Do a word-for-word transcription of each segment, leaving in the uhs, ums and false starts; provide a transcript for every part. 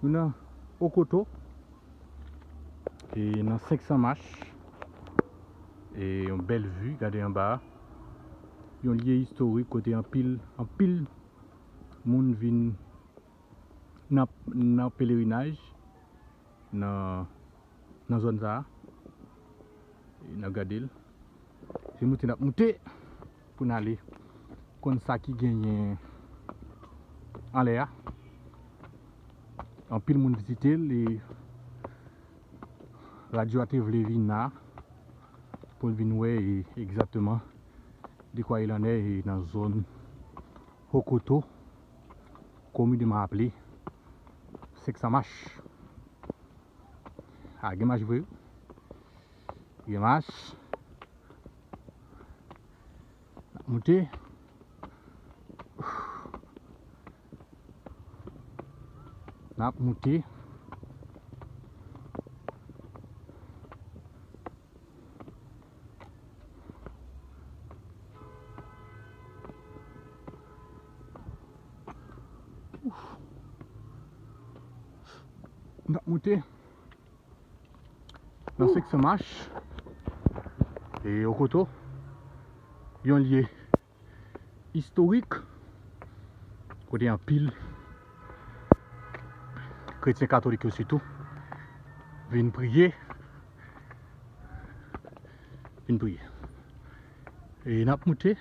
Nou nan Okoto, e nan senk san mach, e yon bèl vi, gade anba a. Yon lye istorik kote anpil, anpil moun vin nan, nan pelerinaj, nan, nan zòn sa a. E n ap gade l. Se moute n ap moute pou n ale konn sa ki genyen anlè a. Anpil moun vizite l e radyo a te vle vin la pou l vin wè e egzakteman de quoi il en est e nan zòn Hokoto, communément appelé senk san mach. A, gen mach vre wi. Gen mach. N ap moute. N ap moute. N ap moute nan senk san mach e Okoto, yon lye istorik kote anpil kretyen katolik yo sitou vin priye, vin priye. E n ap moute.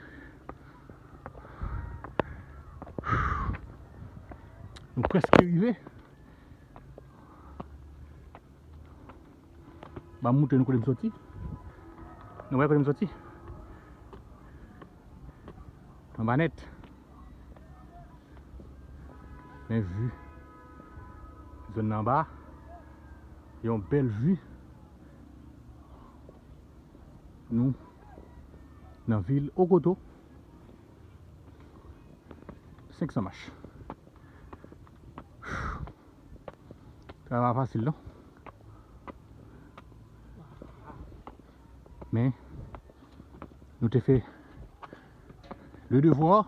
Nou prèske rive. Ban m montre nou kote m soti. Nou wè kote m soti? Anba nèt. Men vi. Zòn nan anba. Yon bèl vi. Nou nan vil Okoto. Senk san mach. Travay pa fasil non. Men nou te fè le devwa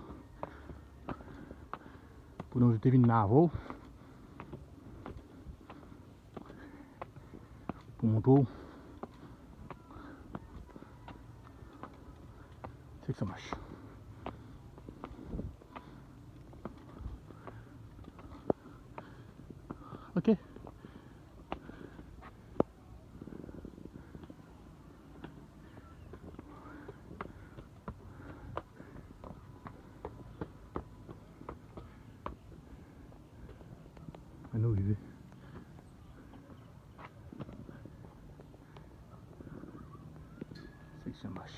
pou nou te vin la avè w pou montre w senk san mach. Ok. Ann nou rive. Senk san mach.